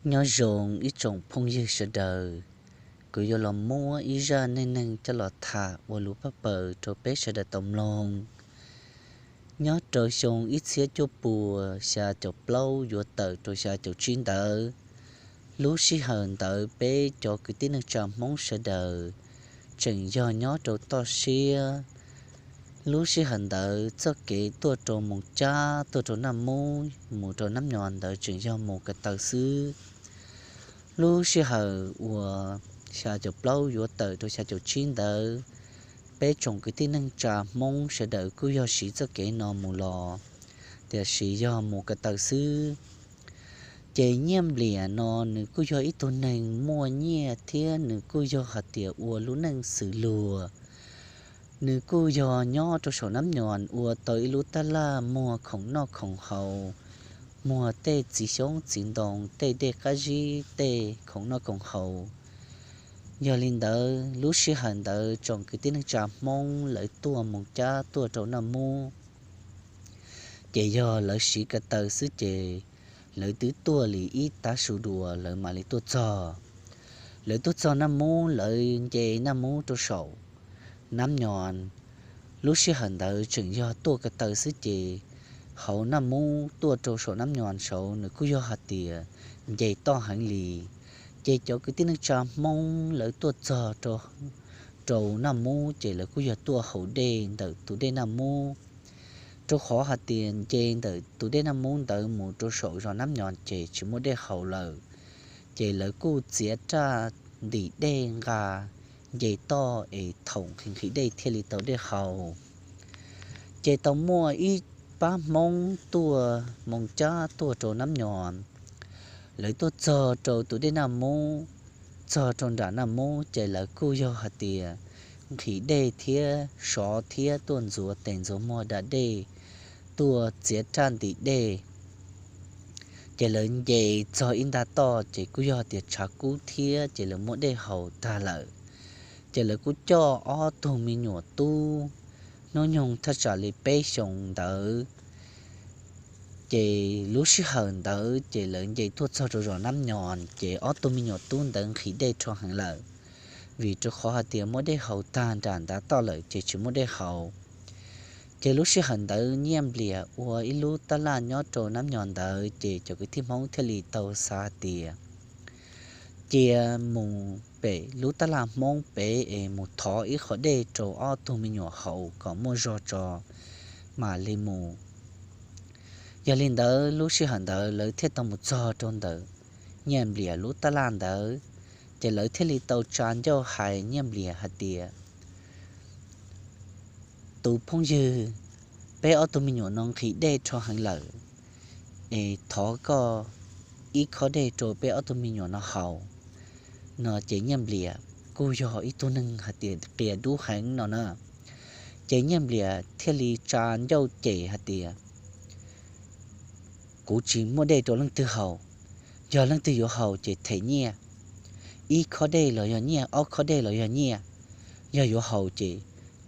Nyob zoo ib tsoom phooj ywg sawv daws, kuv yuav los muab ib zaj neej neeg coj los tham ua lus paj paws rau peb sawv daws tau mloog. Nyob rau xyoo ib txhiab cuaj puas xya caum plaub yuav tawm rau xya caum tsib ntawd, lub sij hawm ntawd peb cov kwv tij neej tsa Hmoob sawv daws tseem yog nyob rau toj siab. Lub sij hawm ntawd txoj kev tuaj rau Moos Cab tuaj rau Naj Mub mus rau Nab Nyos ntawd tseem yog mus ko taw xwb. Lub sij hawm uas xya caum plaub yuav tawm rau xya caum tsib ntawd, peb tsoom kwv tij neej tsa Hmoob sawv daws kuj yog siv txoj kev no mus los, tiam sis yog mus ko taw xwb. Ces Nyiaj Npliam no nws kuj yog ib tug neeg muaj nyiaj thiab nws kuj yog hais tias ua lub neej xws luag. Nws kuj yog nyob rau saum Nab Nyos ua tau ib lub tab laj muag khoom noj khoom haus, muag tej txiv xyoob txiv ntoo, tej dej qab zib, tej khoom noj khoom haus. Yog li ntawd lub sij hawm ntawd tsoom kwv tij neej tsa Hmoob lawv tuaj Moos Cab tuaj rau Naj Mub, ces yog lawv siv ko taw xwb ces lawv twb tuaj li ib tav su dua lawv mam li tuaj txog. Lawv tuaj txog Naj Mub, lawv nce Naj Mub rau saum Nab Nyos. Lub sij hawm ntawd tseem yog tuaj ko taw xwb ces hauv Naj Mub tuaj rau saum Nab Nyos saud nws kuj yog hais tias nce toj heev li. Ces cov kwv tij neej tsa Hmoob lawv tuaj txog rau Naj Mub ces lawv kuj yog tuaj haus dej ntawm tus dej Naj Mub, rau qhov hais tias nce ntawm tus dej Naj Mub ntawd mus rau saum zos Nab Nyos ces tsis muaj dej haus lawm. Ces lawv kuj txiav raj ntim dej nqa nce toj es thaum nqhis nqhis dej thiaj li tau dej haus. Ces tau muaj ib pab Hmoob tuaj Moos Cab tuaj rau Nab Nyos. Lawv tuaj txog rau tus dej Naj Mub, txog rau nram Naj Mub ces lawv kuj yog hais tias nqhis dej thiab sov thiab tuaj ntxuav tes ntxuav muag da dej tuaj txiav raj ntim dej. Ces lawv nce txog ib nta toj ces kuj yog tias tshav kub thiab ces lawv muab dej haus tag lawm. Ces lawv kuj coj ob tug me nyuam tub hnub nyoog thaj tsam li peb xyoos ntawd. Ces lub sij hawm ntawd ces lawv nce tuaj txog rau zos Nab Nyos ces ob tug me nyuam tub ntawd nqhis dej rho heev lawm, vim rau qhov hais tias muab dej haus tag nram ntav toj lawm ces tsis muaj dej haus. Ces lub sij hawm ntawd Nyiaj Npliam ua ib lub tab laj nyob rau Nab Nyos ntawd ces cov kwv tij Hmoob thiaj li tau xav hais tias cia mus pem lub tab laj Hmoob pem es mus thov ib qho dej rau ob tug me nyuam haus kom muaj zog tso mam li mus. Yog li ntawd lub sij hawm ntawd lawv thiaj tau mus txog rau ntawm Nyiaj Npliam lub tab laj ntawd, ces lawv thiaj li tau tsa ncauj hais Nyiaj Npliam hais tias, tus phooj ywg, peb ob tug me nyuam no nqhis dej rho heev lawm, es thov koj ib khob dej rau peb ob tug me nyuam no haus. No ces Nyiaj Npliam kuj yog ib tug neeg hais tias qias dub heev no na. Ces Nyiaj Npliam thiaj li tsa ncauj cem hais tias, kuv tsis muaj dej rau leej twg haus. Yog leej twg yuav haus ces them nyiaj, ib khob dej los yog nyiaj, ob khob dej los yog nyiaj. Yog yuav haus ces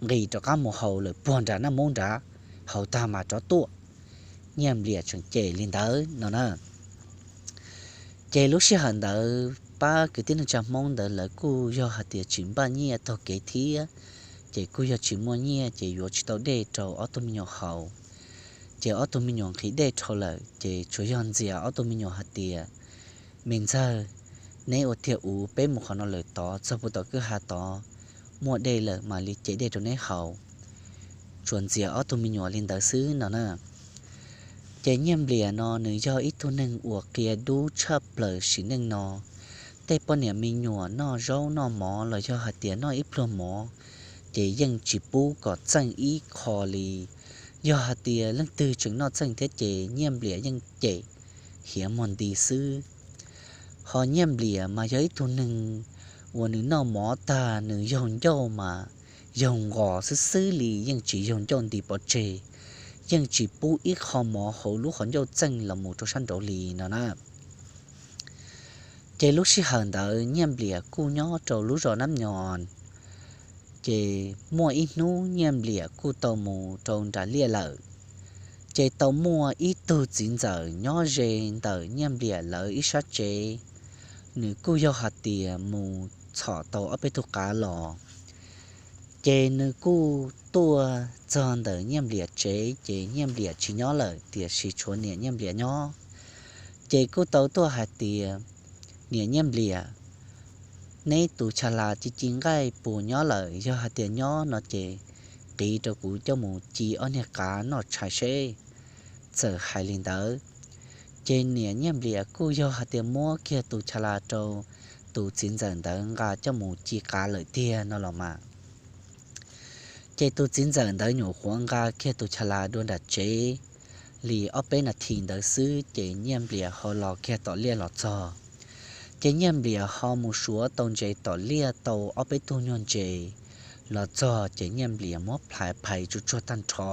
nqis rov qab mus haus lawm puag nram Naj Mub nrad, haus tag mas rov tuaj. Nyiaj Npliam tseem cem li ntawd no na. Ces lub sij hawm ntawd pab kwv tij neej tsa Hmoob ntawd lawv kuj yog hais tias tsis npaj nyiaj taug kev thiab, ces kuj yog tsis muaj nyiaj ces yuav tsis tau dej rau ob tug me nyuam haus. Ces ob tug me nyuam nqhis dej rho lawm ces tsuas yog ntxias ob tug me nyuam hais tias, me ntxawg, neb ua tiag uv, peb mus qhov no lawm tod txog puag tom kwj ha tod muaj dej lawm mam li cev dej rau neb haus. Tsuas ntxias ob tug me nyuam li ntawd xwb no na. Ces Nyiaj Npliam no nws yog ib tug neeg uas qias dub tshaj plaws sim neej no. Tej poj niam me nyuam noj zaub noj mov los yog hais tias noj ib pluag mov, ces yeej tsis pub kom txeej ib qho li. Yog hais tias leej twg tseem noj txeej thiab ces Nyiaj Npliam yeej cem hiav muag nti xwb. Ho Nyiaj Npliam mas yog ib tug neeg uas nws noj mov tag nws yaug ncauj mas yaug nqos xwb xwb li, yeej tsis yaug ncauj nti pov tseg, yeej tsis pub ib qho mov hauv lub qhov ncauj txeej los mus rau sab nraud li no na. Ces lub sij hawm ntawd Nyiaj Npliam kuj nyob rau lub zos Nab Nyos, ces muaj ib hnub Nyiaj Npliam kuj tau mus rau nram liaj lawm. Ces tau muaj ib tug txiv ntxawm nyob ze ntawm Nyiaj Npliam lawv ib sab tsev, nws kuj yog hais tias mus txhom tau ob peb tug qav los. Ces nws kuj tuaj txog ntawm Nyiaj Npliam tsev ces Nyiaj Npliam tsis nyob lawm, tiam sis tshuav niam Nyiaj Npliam nyob. Ces kuj tau tuaj hais tias, Niam Nyiaj Npliam, neb tus chas las ci ci nqaij puas nyob lawm? Yog hais tias nyob no ces qiv rau kuv coj mus ci ob niag qav noj tshais seb. Txawm hais li ntawd, ces niam Nyiaj Npliam kuj yog hais tias muab kiag tus chas las rau tus txiv ntxawm ntawd nqa coj mus ci qav lawm tiag no los mas. Ces tus txiv ntxawm ntawd nyuam qhuav nqa kiag tus chas las dua nram tsev li ob peb nas this ntawd xwb ces Nyiaj Npliam ho los kiag tom liaj los txog. Ces Nyiaj Npliam ho mus suav tau ntses tom liaj tau ob peb tug nyuag ntses los txog ces Nyiaj Npliam muab phais phais tsuag tsuag tag nrho.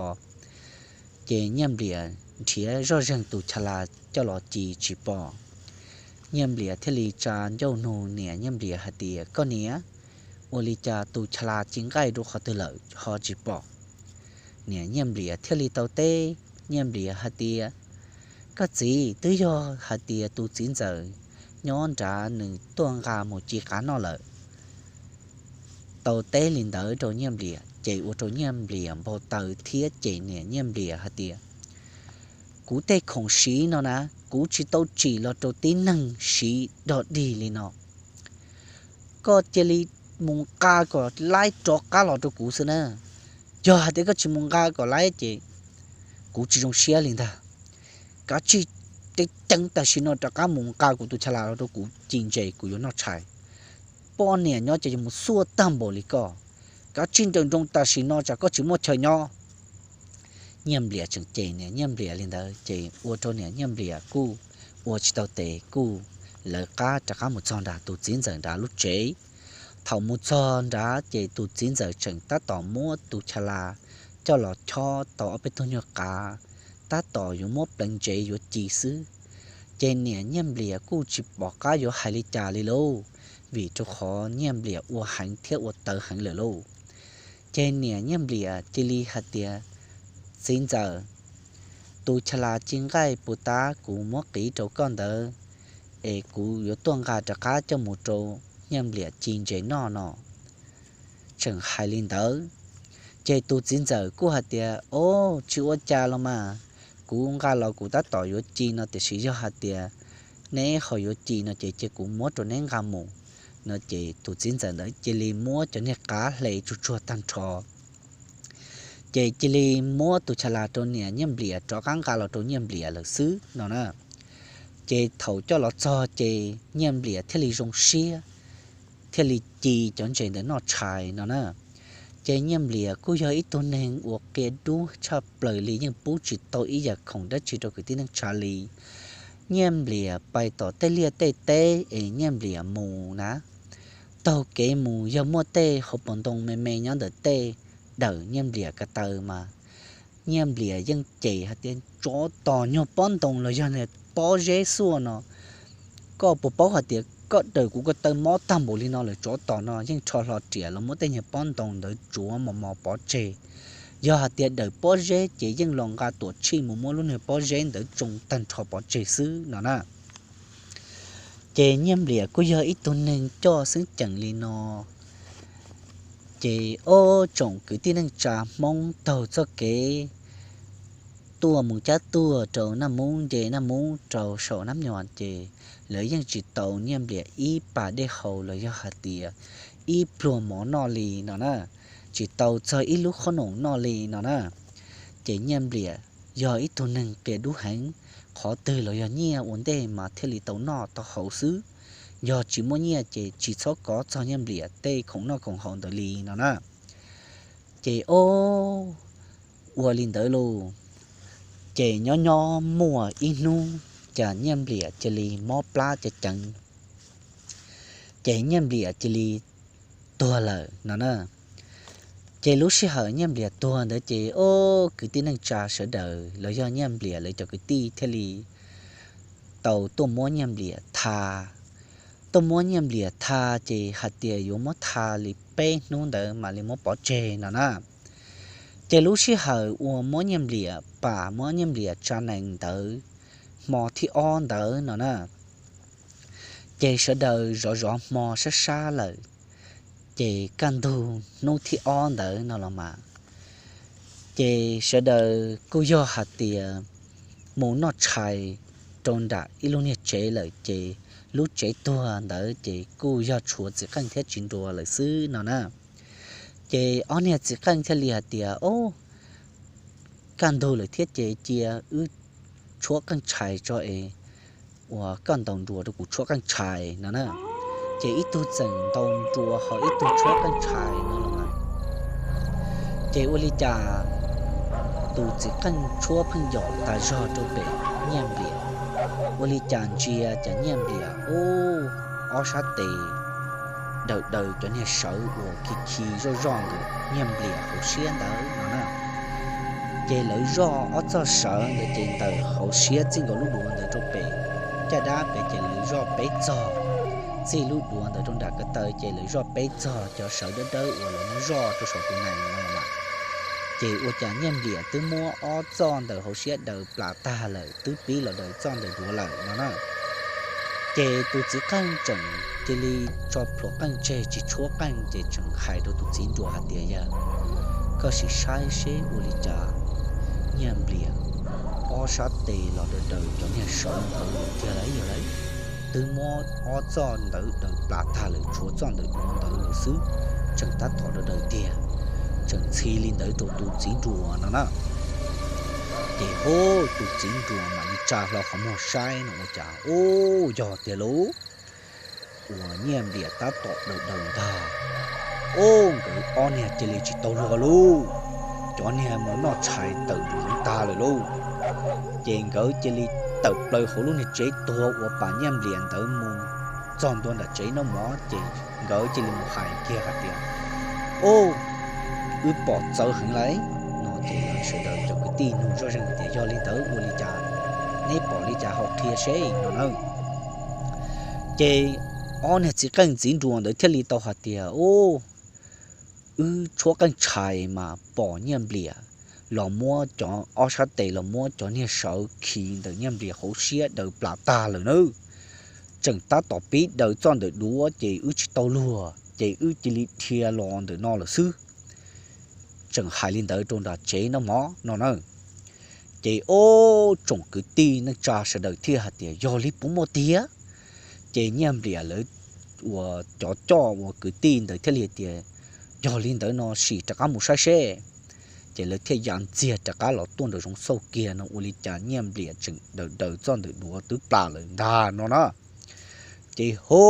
Ces Nyiaj Npliam nrhiav zoj zeeg tus chas las coj los ci tsis pom. Nyiaj Npliam thiaj li tsa ncauj nug niam Nyiaj Npliam hais tias, Koj niam, ua li cas tus chas las ci nqaij rau qhov twg lawm ho tsis pom? Niam Nyiaj Npliam thiaj li tau teb Nyiaj Npliam hais tias, Koj txiv, twb yog hais tias tus txiv ntxawm nyob nrad nws tuaj nqa mus ci qav noj lawm. Tau teb li ntawd rau Nyiaj Npliam ces ua rau Nyiaj Npliam npau taws thiab ces niam Nyiaj Npliam hais tias, Kuv tej khoom siv no na, kuv tsis tau tsim los rau tib neeg siv dog dig li no. Koj cia li mus nqa kom laib rov qab los rau kuv xwb na. Yog hais tias koj tsis mus nqa kom laib ces kuv tsis zoo siab li ntag. Kav tsij ceev ceev tam sim no rov qab mus nqa kuv tus chas las los rau kuv ci ntses kuv yuav noj tshais. Poj niam nyob ces yuav mus xuaj tag npaum li koj. Kav tsij nrawm nroos tam sim no tsam koj tsis muaj chaw nyob. Nyiaj Npliam tseem cem niam Nyiaj Npliam li ntawd ces ua rau niam Nyiaj Npliam kuj ua tsis tau tes kuj lawv qab rov qab mus txog nram tus txiv ntxawm nrad lub tsev. Thaum mus txog nrad ces tus txiv ntxawm tseem tab tom muab tus chas las coj los chob tau ob peb tug nyuag qav, tab tom yuav muab pleev ntsev yuav ci xwb. Ces niam Nyiaj Npliam kuj tsis pom qab yuav hais li cas li lauj, vim rau qhov Nyiaj Npliam ua heev thiab ua tawv heev lawm lauj. Ces niam Nyiaj Npliam cia li hais tias, Txiv ntxawm, tus chas las ci nqaij puas tab kuv muab qiv rau koj ntawd es kuv yuav tuaj nqa rov qab coj mus rau Nyiaj Npliam ci ntses noj no. Tseem hais li ntawd, ces tus txiv ntxawm kuj hais tias, Au, tsis ua cas los mas, kuv nqa los kuv tab tom yuav ci no tiam sis yog hais tias neb ho yuav ci no ces cia kuv muab rau neb nqa mus no ces tus txiv ntxawm ntawd cia li muab cov niag qav hle tsuag tsuag tag nrho. Ces cia li muab tus chas las rau niam Nyiaj Npliam rov qab nqa los rau Nyiaj Npliam lawm xwb no na. Ces thaum coj los txog ces Nyiaj Npliam thiaj li zoo siab, thiaj li ci cov ntses ntawd noj tshais no na. Ces Nyiaj Npliam kuj yog ib tug neeg uas qia dub tshaj plaws li, yeej pub tsis tau ib yam khoom dab tsi rau kwv tij neej tsa li. Nyiaj Npliam pais tom tej liaj tej teb es Nyiaj Npliam mus na, taug kev mus yog muaj tej hauv paus ntoo me me nyob ntawm tej dawm Nyiaj Npliam ko taw mas Nyiaj Npliam yeej cem hais tias, Tsov tom nyuag pob ntoo los yog pob zeb xuaj no, koj puas paub hais tias koj dawm kuv ko taw mob tag npaum li no lawm, tsov tom no yeej rho hlo riam los muab tej nyuag pob ntoo ntawd tsuav mos mos pov tseg. Yog hais tias dawm pob zeb ces yeej los nqa tuam tshij mus muab lub niag pob zeb ntawd tsoo tag nrho pov tseg xwb no na. Ces Nyiaj Npliam kuj yog ib tug neeg coj xeeb ceem li no. Ces ob tsoom kwv tij neej tsa Hmoob taug txoj kev tuaj mus cab tuaj rau Naj Mub nce Naj Mub rau saum Nab Nyuam ces lawv yeej tsis tau Nyiaj Npliam ib pas dej haus los yog hais tias ib pluag mov noj li no na, tsis tau txog ib lub qhob noom noj li no na. Ces Nyiaj Npliam yog ib tug neeg qia dub heev, qhov twg los yog nyiaj ua ntej mas thiaj li tau noj tau haus xwb. Yog tsis muaj nyiaj ces tsis txhob kov txog Nyiaj Npliam tej khoom noj khoom haus ntawd li no na. Ces ob ua li ntawd lauj, ces nyob nyob muaj ib hnub cas Nyiaj Npliam cia li mob plab ceev ceev, ces Nyiaj Npliam cia li tuag lawm no na. Ces lub sij hawm Nyiaj Npliam tuag ntawd ces ob kwv tij neej tsa sawv daws los yog Nyiaj Npliam lawv cov kwv tij thiaj li tau tuaj muab Nyiaj Npliam tha. Tuaj muab Nyiaj Npliam tha ces hais tias yuav muab tha li peb hnub ntawd mam li muab pov tseg no na. Ces lub sij hawm uas muab Nyiaj Npliam pam muab Nyiaj Npliam tsa nees ntawd, hmo thib ob ntawd no na, Ces sawv daws zov zov hmo sab sab lawm, ces kaj ntug hnub thib ob ntawd no los mas, ces sawv daws kuj yog hais tias mus noj tshais rau nram ib lub niag tsev lawm, ces lub tsev tuag ntawd ces kuj yog tshuav txiv qeej thiab txiv nruas lawm xwb no na. Ces ob niag txiv qeej thiaj li hais tias, Ob, kaj ntug lawm thiab ces cia wb tshuab qeej tshais tso es uas koj ntaus nruas rau kuv tshuab qeej tshais no na. Ces ib tug txawm ntaus nruas ho ib tug tshuab qeej tshais no los mas, ces ua li cas tus txiv qeej tshuab pheej yaum tas zog rau pem Nyiaj Npliam. Ua li cas ntsia cas Nyiaj Npliam ub, ob sab tes daws daws cov niag sawv uas khi khi zoj zoj ntawm Nyiaj Npliam hauv siab ntawd no na. Ces lawv zoj ob txoj sawv ntawd ces ntawm hauv siab txij nkaus lub duav ntawd rau pem caj dab pem ces lawv zoj peb txog, txij lub duav ntawd rau nram ko taw ces lawv zoj peb txog cov sawv dawb dawb uas lawv muab zoj rau saum tus nees no mas. Ces ua cas Nyiaj Npliam twb muab ob txoj ntawm hauv siab daws plas tag lawm, twb pib los daws txoj ntawm duav lawm no na. Ces tus txiv qeej tseem cia li tso plhuav qeej tseg tsis tshuab qeej, ces tseem hais rau tus txiv nruas hais tias, Yawg, koj sim saib seb ua li cas Nyiaj Npliam ob sab tes los daws daws cov niag sawv ntawd tiag lauj, yog lawm, twb muab ob txoj ntawd daws plas tag lawm, tshuav txoj ntawm duav ntawd lawm xwb, tseem tab tom daws daws tiag. Tseem ntxhi li ntawd rau tus txiv nruas no na. Ces hu, tus txiv nruas mam li tsa hlo qhov muag saib no ua cas, Ub, yog tiag lauj, uas Nyiaj Npliam tab tom daws daws ntag. Ub, nkawd ob niag cia li tsis tau luag lauj, cov niag mus noj tshais tawm nruas tag lawm lauj. Ces nkawd cia li tawm plaws hauv lub niag tsev tuag uas pam Nyiaj Npliam ntawd mus txog ntua nram tsev noj mov, ces nkawd cia li mus hais kiag hais tias, Ub, wb pom txawv heev lauj no. Ces sawv daws cov kwv tij nug zoj zeeg tias, Yog li ntawd ua li cas, neb pom li cas ho qhia seb no na. Ces ob niag txiv qeej txiv nruas ntawd thiaj li tau hais tias, Ub, wb tshuab qeej tshais mas pom Nyiaj Npliam los muab cov ob sab tes los muab cov niag sawv khi ntawm Nyiaj Npliam hauv siab daws plas tag lawm nawb. Tseem tab tom pib daws txoj ntawm duav ces wb tsis tau luag ces wb cia li dhia los ntawm no lawm xwb. Tseem hais li ntawd rau nram tsev noj mov no na. Ces ub, tsoom kwv tij neej tsa sawv daws thiaj hais tias, Yog li puas muaj tiag? Ces Nyiaj Npliam lawv uas cov coj uas kwv tij ntawd thiaj li tias, Yog li ntawd no sim rov qab mus saib seb. Ces lawv thiaj ya ntxiag rov qab los tuaj nraum zoov xauj kiag no ua li cas Nyiaj Npliam tseem daws daws txoj ntawm duav twb plas lawm ntag no na. Ces hu,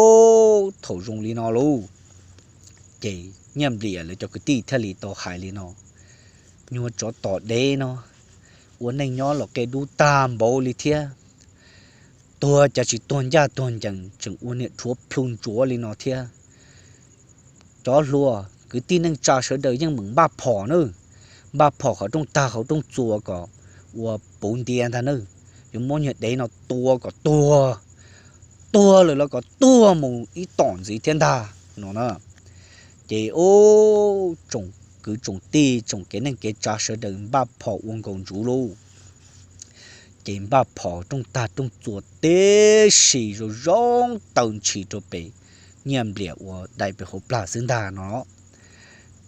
thaum zoo li no lauj, ces Nyiaj Npliam lawv cov kwv tij thiaj li tau hais li no, Nyuag tsov tom dev no, ua neej nyob los qe dub tag npaum li thiab, tuag cas tsis tuag ncaj tuag ncees, tseem ua niam rhuav plhu ntsuav li no thiab. Cov hluas kwv tij neej tsa sawv daws yeej meem npaj phom nawb, npaj phom qhov rooj tag qhov rooj txuas kom ua puv ntia ntag nawb. Yuav muab nyuag dev no tua kom tuag, tuag lawm los kom tuag mus ib tom ntxiv thiab ntag no na. Ces ub, tsoom kwv tsoom tij tsoom kev neej kev tsav sawv daws npaj phom ua nkaus ntsuv lauj. Ces npaj phom rooj tag rooj txuas tib si zoo zoo taw ntshis rau pem Nyiaj Npliam uas dai pem hauv plag xwb ntag no.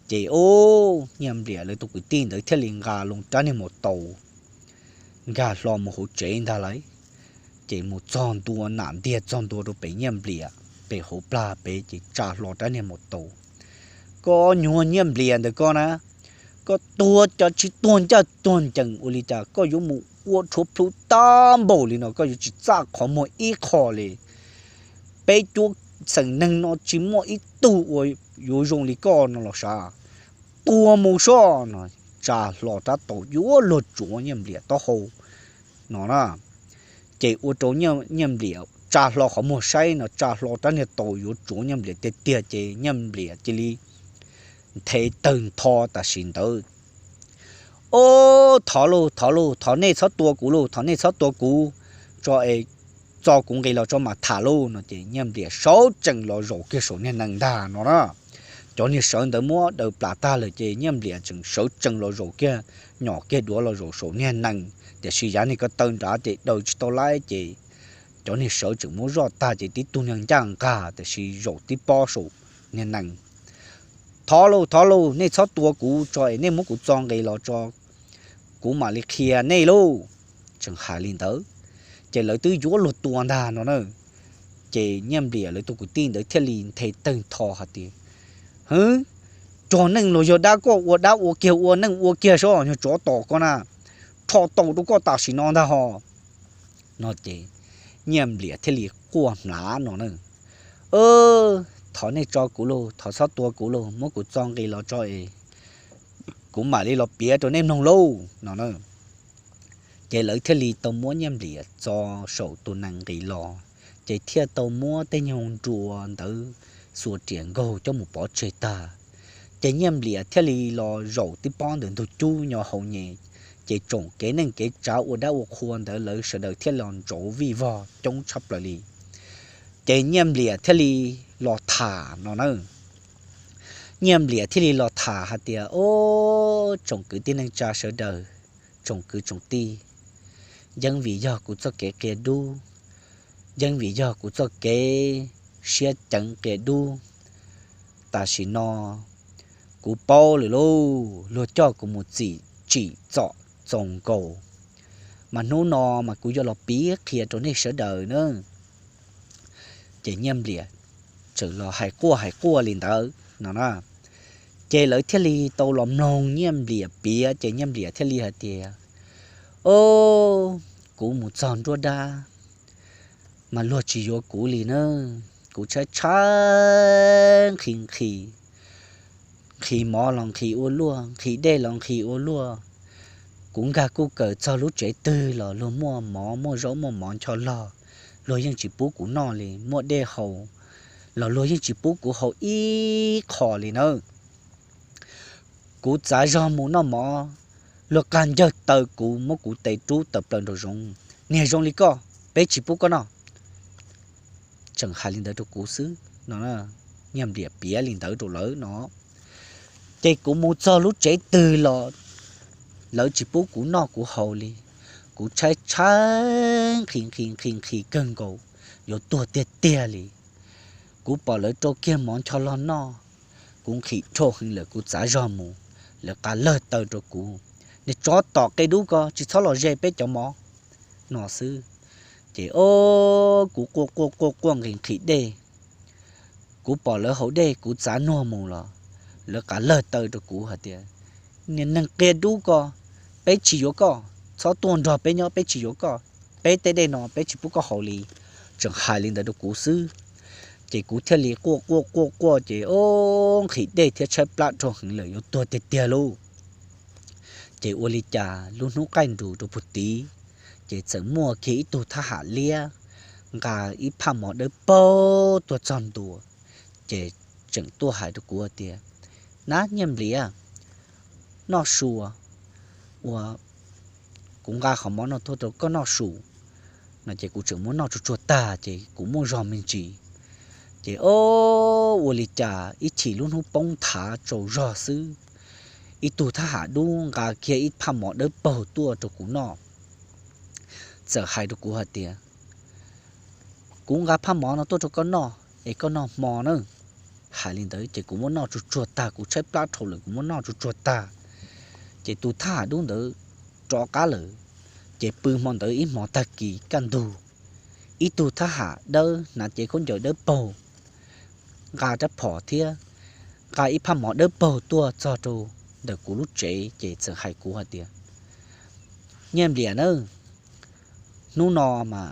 Ces ub, Nyiaj Npliam lawv tus kwv tij ntawd thiaj li nqa loo rab niag maus taus nkag hlo mus hauv tsev ntag lauj. Ces mus txog ntua nam ntiag txog ntua rau pem Nyiaj Npliam pem hauv plag pem ces tsa hlo rab niag maus taus. Koj nyuag Nyiaj Npliam ntawm koj na, koj tuag cov tsis tuag ncaj tuag ncees ua li cas koj yuav mus ua rhuav plhu tag npaum li no, koj yuav tsis txaj qhov muag ib qho li. Peb cuab xeem neeg no tsis muaj ib tug uas yuav zoo li koj no los sav. Tuag mus soj no, tsa hlo rab taus yuav luag tsuav Nyiaj Npliam taub hau no na. Ces ua rau Nyiaj Npliam tsa hlo qhov muag saib no, tsa hlo rab niag taus yuav tsuav Nyiaj Npliam tiag tiag ces Nyiaj Npliam cia li nthe tawg ntho tam sim ntawd. Ob, thov lauj, thov lauj, thov nej txhob tua kuv lauj, thov nej txhob tua kuv tso es txo kuv nqis los tso mam tham lauj no ces Nyiaj Npliam sawv tsees los zaum kiag saum niag nees ntag no na. Cov niag sawv ntawd muab daws plas tag lawm ces Nyiaj Npliam tseem sawv tsees los zaum kiag, nyom kiag duav los zaum saum niag nees, tiam sis yav niag ko taw nrad ces daws tsis tau laib ces cov niag sawv tseem muab zoj tag ces tib tug niag ncaj nqag tiam sis zaum tib pob saum niag nees. Thov lauj, thov lauj, nej txhob tua kuv tso es nej muab kuv txo nqis los tso, kuv mam li qhia nej lauj. Tseem hais li ntawd ces lawv twb yuav luag tua ntag no na. Ces Nyiaj Npliam lawv tus kwv tij ntawd thiaj li nthe tawg ntho hais tias, Hwv, cog neej los yog dab, koj ua dab ua kiag ua neej ua kiag seb, nyuag tsov tom koj na, rho tau rau koj tam sim no ntag ho. No ces Nyiaj Npliam thiaj li quaj hmlav no na, Thov nej tso kuv lauj, thov txhob tua kuv lauj, muab kuv txo nqis los tso es kuv mam li los piav rau nej mloog lauj no na. Ces lawv thiaj li tau muab Nyiaj Npliam txo saum tus nees nqis los, ces thiaj tau muab tej nyuag nruas ntawd xuas riam nkaug coj mus pov tseg tag. Ces Nyiaj Npliam thiaj li los zaum tib pob ntawm ntug cub nyo hauv nyem, ces tsoom kev neej kev tsav ua dab ua qhua ntawd lawv sawv daws thiaj los ntsauv vij vog coob tshaj plaws li. Ces Nyiaj Npliam thiaj li los tham no na. Nyiaj Npliam thiaj li los tham hais tias, Ob, tsoom kwv tij neej tsa sawv daws, tsoom kwv tsoom tij, yeej vim yog kuv txoj kev qia dub, yeej vim yog kuv txoj kev siab ceev qia dub, tam sim no kuv paub lawm lauj, luag coj kuv mus txim tsim txom txaus nkaus, mas hnub no mas kuv yuav los piav qhia rau nej sawv daws na. Ces Nyiaj Npliam tseem los hais quaj hais quaj li ntawd no na. Ces lawv thiaj li tau los mloog Nyiaj Npliam piav, ces Nyiaj Npliam thiaj li hais tias, Ob, kuv mus txog nruab dab mas luag tsis yuav kuv li na. Kuv tshaib tshaib nqhis nqhis, nqhis mov los nqhis ua luaj, nqhis dej los nqhis ua luaj. Kuv nkag kuj kawm txog lub tsev twg los luag muaj mov muaj zaub muaj mov ncho log, luag yeej tsis pub kuv noj li, muaj dej haus los luag yeej tsis pub kuv haus ib qho li nawb. Kuv txav zog mus noj mov, luag qab ncawg taw kuv, muab kuv tes rub tawm plaws nraum zoov. Niag zoo li koj, peb tsis pub koj noj. Tseem hais li ntawd rau kuv xwb no. Nyiaj Npliam piav li ntawd rau lawv no. Ces kuv mus txog lub tsev twg los lawv tsis pub kuv noj kuv haus li. Kuv tshaib tshaib nqhis nqhis nqhis nqhis kawg nkaus, yuav tuag tiag tiag li. Kuv pom lawv rau kiag mov ncho log noj, kuv nqhis dhau heev lawm kuv txav zog mus, lawv qab lawg taw rau kuv, Niag tsov tom qia dub ko, tsis txhob los ze peb cov mov no xwb. Ces o, kuv quaj quaj quaj quaj nqhis nqhis dej, kuv pom lawv haus dej kuv txav nuag mus los lawv qab lawg taw rau kuv hais tias, Niag neeg qia dub ko, peb tsis yuav koj, txhob tuaj nrog peb nyob, peb tsis yuav koj, peb tej dej no peb tsis pub koj haus li. Tseem hais li ntawd rau kuv xwb. Ces kuv thiaj li quaj quaj quaj quaj ces o, nqhis dej thiab tshaib plab dhau heev lawm yuav tuag tiag tiag lauj. Ces ua li cas lub hnub qaij nrus rau puag tid, ces txawm muaj kiag ib tug thab ham liab nqa ib phaj mov dawb paug tuaj txog ntua, ces tseem tuaj hais rau kuv tias, Nab Nyiaj Npliam, noj su, ua kuv nqa qhov mov no tuaj rau koj noj su no. Ces kuv tseem muab noj tsuag tsuag tag ces kuv muaj zog me ntsis. Ces o, ua li cas ib chim lub hnub poob thav tsaus zog xwb, ib tug thab ham dub nqa kiag ib phaj mov dawb paug tuaj rau kuv noj. Txawm hais rau kuv hais tias, Kuv nqa phaj mov no tuaj rau koj noj es koj noj hmo na. Hais li ntawd ces kuv muab noj tsuag tsuag tag, kuv tshaib plab dhau lawm kuv muab noj tsuag tsuag tag, ces tus thab ham dub ntawd rov qab lawm. Ces pw hmo ntawd ib hmo tag kis kaj ntug, ib tug thab ham dawb hnav cev khaub ncaws dawb paug, nqa rab phom thiab nqa ib phaj mov dawb paug tuaj txog rau ntawm kuv lub tsev ces txawm hais kuv hais tias, Nyiaj Npliam na, hnub no mas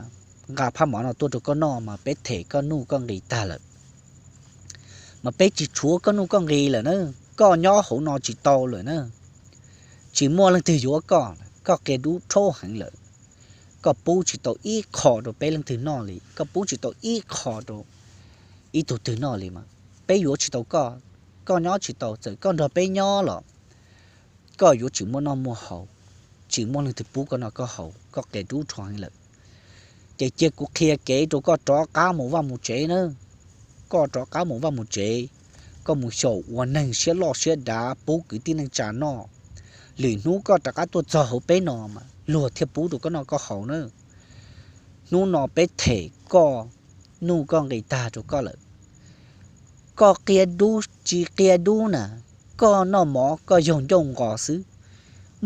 nqa phaj mov no tuaj rau koj noj mas peb them koj nuj koj nqis tag lawm, mas peb tsis tshuav koj nuj koj nqis lawm na, koj nyob hauv no tsis tau lawm na. Tsis muaj leej twg yuav koj, koj qia dub rhaub heev lawm, koj pub tsis tau ib qho rau peb leej twg noj li, koj pub tsis tau ib qho rau ib tug twg noj li mas peb yuav tsis tau koj. Koj nyob tsis tau, txawm koj nrog peb nyob los koj yuav tsis muaj noj muaj haus, tsis muaj leej twg pub koj noj koj haus, koj qia dub rhaub heev lawm. Ces cia kuv qhia kev rau koj rov qab mus vaj mus tsev na. Koj rov qab mus vaj mus tsev, koj mus xyaum ua neeg siab loj siab dav pub kwv tij neej tsa noj. Lwm hnub koj rov qab tuaj txog hauv peb no mas luag thiaj pub rau koj noj koj haus na. hnub no peb them koj nuj koj nqi tag rau koj lawm. Koj qia dub tsis qia dub na, koj noj mov koj yaug ncauj nqos xwb.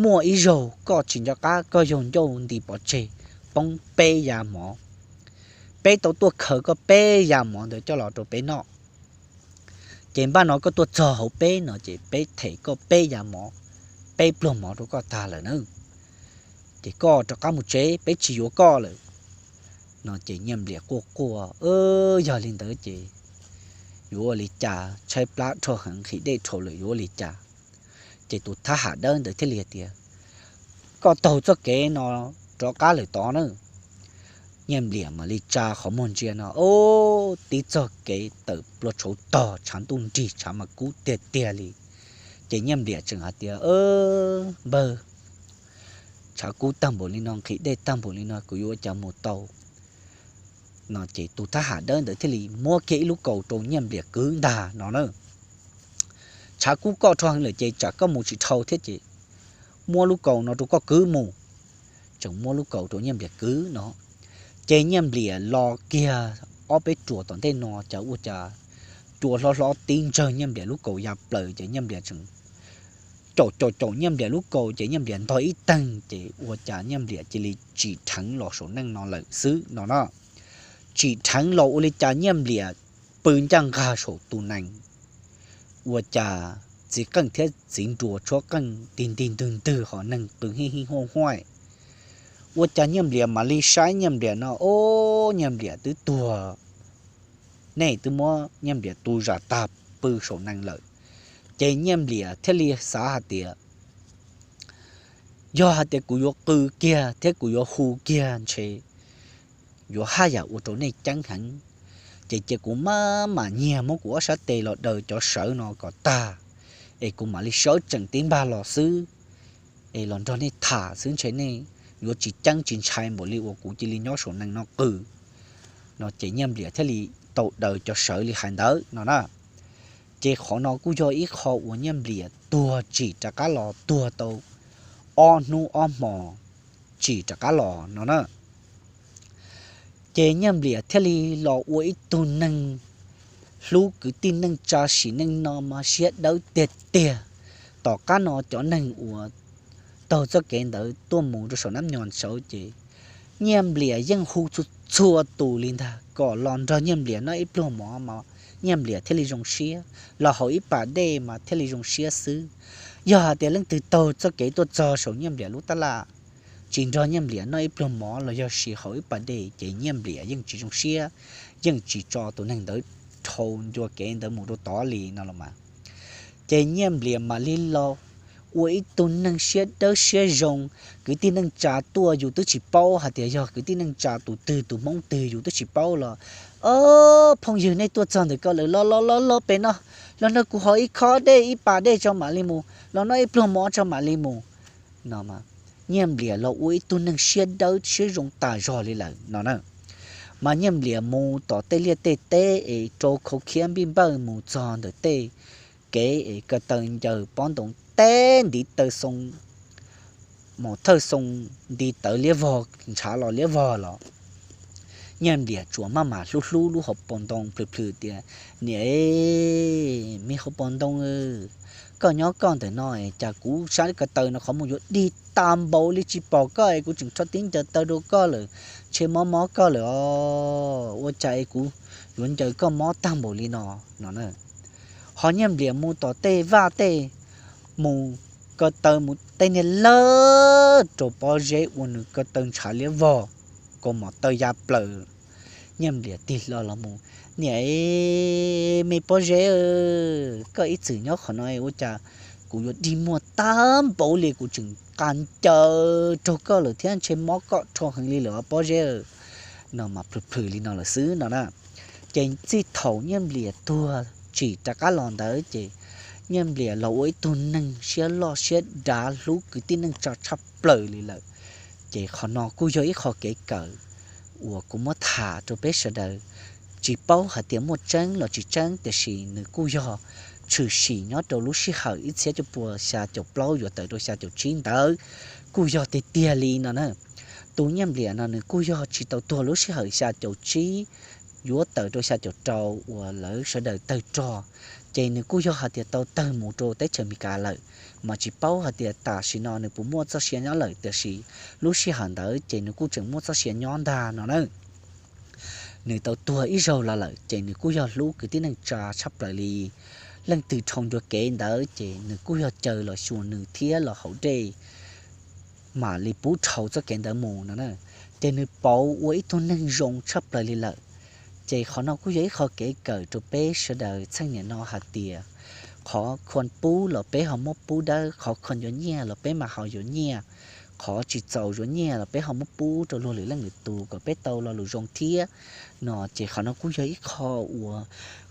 Muaj ib zaug koj tsis nco qab koj yaug ncauj nti pov tseg, poob peb yav mov. Peb tau tuaj khaws koj peb yav mov ntawd coj los rau peb noj. Ces npaj no koj tuaj txog hauv peb no ces peb them koj peb yav mov, peb pluag mov rau koj tag lawm na. Ces koj rov qab mus tsev, peb tsis yuav koj lawm. No ces Nyiaj Nplias quaj quaj, yog li ntawd ces yuav ua li cas, tshaib plab dhau heev nqhis dej dhau lawm yuav ua li cas. Ces tus thab ham dawb ntawd thiaj li hais tias, koj taug txoj kev no rov qab lawm tod na. Nyiaj Nplias mam li tsa qhov muag ntsia no, o, tib txoj kev tawm plua tshauv tog, tshav ntuj nrig tshav mas kub tiag tiag li. Ces Nyiaj Nplias tseem hais tias, npawg, tshav kub tag npaum li no, nqhis dej tag npaum li no, kuv yuav ua cas mus tau? No ces tus thab ham dawb ntawd thiaj li muab kiag ib lub kaus rau Nyiaj Nplias kwv ntag no na. Tshav kub koj dhau heev lawm ces tsam koj mus tsis dhau thiab ces muab lub kaus no rau koj kwv mus. Tseem muab lub kaus rau Nyiaj Nplias kwv no. Ces Nyiaj Nplias los kiag ob peb ruam tom ntej no cas ua cas cua hlob hlob tib ntsawg Nyiaj Nplias lub kaus ya plaws ces Nyiaj Nplias tseem caum caum caum Nyiaj Nplias lub kaus ces Nyiaj Nplias ntog ib teeg ces ua cas Nyiaj Nplias cia li tsim dheev los saum neej no lawm xwb no na. Tsim dheev los ua li cas Nyiaj Nplias pw ncaj nqag saum tus nees, ua cas txiv qeej thiab txiv nruas tshuab qeej ntig ntig ntwg ntwg ho neeg qw hij hij huaj huaj. Ua cas Nyiaj Nplias mam li saib Nyiaj Nplias no, o, Nyiaj Nplias twb tuag, nej twb muab Nyiaj Nplias tu zam tag pw saum nees lawm. Ces Nyiaj Nplias thiaj li xav hais tias, yog hais tias kuv yuav qw kiag thiab kuv yuav hu kiag ntshe yuav haj yam ua rau nej ceeb heev. Ces cia kuv maj mam nyiag muab kuv ob sab tes los daws cov sawv no kom tag, es kuv mam li sawv tsees tib npag los xwb, es los nrog nej tham xwb ntshe nej yuav tsis ceeb tsis ntshai npaum li uas kuv cia li nyob saum nees no qw. No ces Nyiaj Nplias thiaj li tau daws cov sawv li hais ntawd no na. Ces qhov no kuj yog ib qho uas Nyiaj Nplias tuag tsim rov qab los tuag tau ob hnub ob hmo tsim rov qab los no na. Ces Nyiaj Nplias thiaj li los ua ib tug neeg hlub kwv tij neej tsa sim neej no mas siab dawb tiag tiag. Tom qab no cov neeg uas taug txoj kev ntawd tuaj mus rau saum nab nyos saud ces Nyiaj Nplias yeej hu txhua txhua tus li ntag kom los nrog Nyiaj Nplias noj ib pluag mov mas Nyiaj Nplias thiaj li zoo siab, los haus ib pas dej mas thiaj li zoo siab xwb. Yog hais tias leej twg taug txoj kev tuaj txog saum Nyiaj Nplias lub tab laj tsis nrog Nyiaj Nplias noj ib pluag mov los yog sis haus ib pas dej ces Nyiaj Nplias yeej tsis zoo siab, yeej tsis tso tus neeg ntawd dhau ncua kev ntawd mus rau tod li no los mas. Ces Nyiaj Nplias mam li los ua ib tug neeg siab dawb siab zoo. Kwv tij neej tsa tuaj yus twb tsis paub hais tias yog kwv tij neej tsa tus twg tus Hmoob twg yus twb tsis paub los, o, phooj ywg nej tuaj txog ntawm ko lawm los los los los pem no, los nrog kuv haus ib khob dej ib pas dej tso mam li mus, los noj ib pluag mov tso mam li mus no. Nyiaj Nplias los ua ib tug neeg siab dawb siab zoo tas zog li lawm no na. Mas Nyiaj Nplias mus tom tej liaj tej teb es rau khau khiab npij npawj mus txog ntawm tej kev es ko taw ncaws pob ntoo teb ntiv taw xoo, mus thawj xoo nti tawv liab vog ntshav los liab vog los Nyiaj Nplias tsuas maj mam hlub hlub lub hauv paus ntoo plhws plhws tias, niam es, me hauv paus ntoo, koj nyob koj ntawm no es cas kuv sab ko taw no qhov muag yuav dig tas npaum li tsis pom koj es kuv tseem rho tib ncaws taw rau koj lawm, ntshe mob mob koj lawm os, ua cas es kuv yuav ncaws koj mob tag npaum li no no na. Ho Nyiaj Nplias mus tom tej vaj tej, mus ko taw mus tej niag lawj rau pob zeb ua nws ko taw ntshav liab vog, kaus mom taw ya plaws. Nyiaj Nplias tig hlo los mus, niam es, me pob zeb, koj ib txwm nyob qhov no ua cas kuv yuav dig muag tag npaum li, kuv tseem nqa ncaws raug koj lawm thiab ntshe mob koj rho heev li lawm os pob zeb no mas plhws plhws li no lawm xwb no na. Ces txij thaum Nyiaj Nplias tuag tsim rov qab los ntawd ces Nyiaj Nplias los ua ib tug neeg siab loj siab dav hlub kwv tij neej tsa tshaj plaws li lawm. Ces qhov no kuj yog ib qho kev kawm uas kuv muab tham rau peb sawv daws, tsis paub hais tias muaj tseeb los tsis tseeb tiam sis nws kuj yog tshwm sim nyob rau lub sij hawm ib txhiab cuaj pua xya caum plaub yuav tawm rau xya caum tsib ntawd, kuj yog tiag tiag li no na. Tus Nyiaj Npliam no nws kuj yog tsis tau tuag lub sij hawm xya caum tsib yuav tawm rau xya caum rau uas lawv sawv daws tawg rog, ces nws kuj yog hais tias tau tawg mus rau teb chaws Amelikas lawm, mas tsis paub hais tias tam sim no nws puas muaj txoj sia nyob lawm, tiam sis lub sij hawm ntawd ces nws kuj tseem muaj txoj sia nyob ntag no na. Nws tau tuag ib zaug los lawm ces nws kuj yog hlub kwv tij neej tsa tshaj plaws li. Leej twg dhau ncua kev ntawd ces nws kuj yog caw los xyuas nws thiab los haus dej mam li pub dhau txoj kev ntawd mus no na. Ces nws pauv ua ib tug neeg zoo tshaj plaws li lawm. Ces qhov no kuj yog ib qho kev kawm rau peb sawv daws txheej niam no hais tias qhov khuam pub los peb ho muab pub dawb, qhov khuam yuav nyiaj los peb mam ho yuav nyiaj, qhov tsis txaus yuav nyiaj los peb ho muab pub rau luag lwm leej lwm tus kom peb tau lo lus zoo thiab no. Ces qhov no kuj yog ib qho uas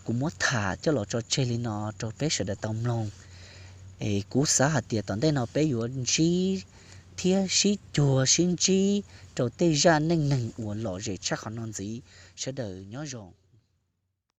kuv muab tham coj los tso tseg li no rau peb sawv daws tau mloog. Es kuv xav hais tias tom ntej no peb yuav ntsib thiab sib cuag sib ntsib rau tej zaj neej neeg uas lom zem tshaj qhov no ntxiv. Sawv daws nyob zoo.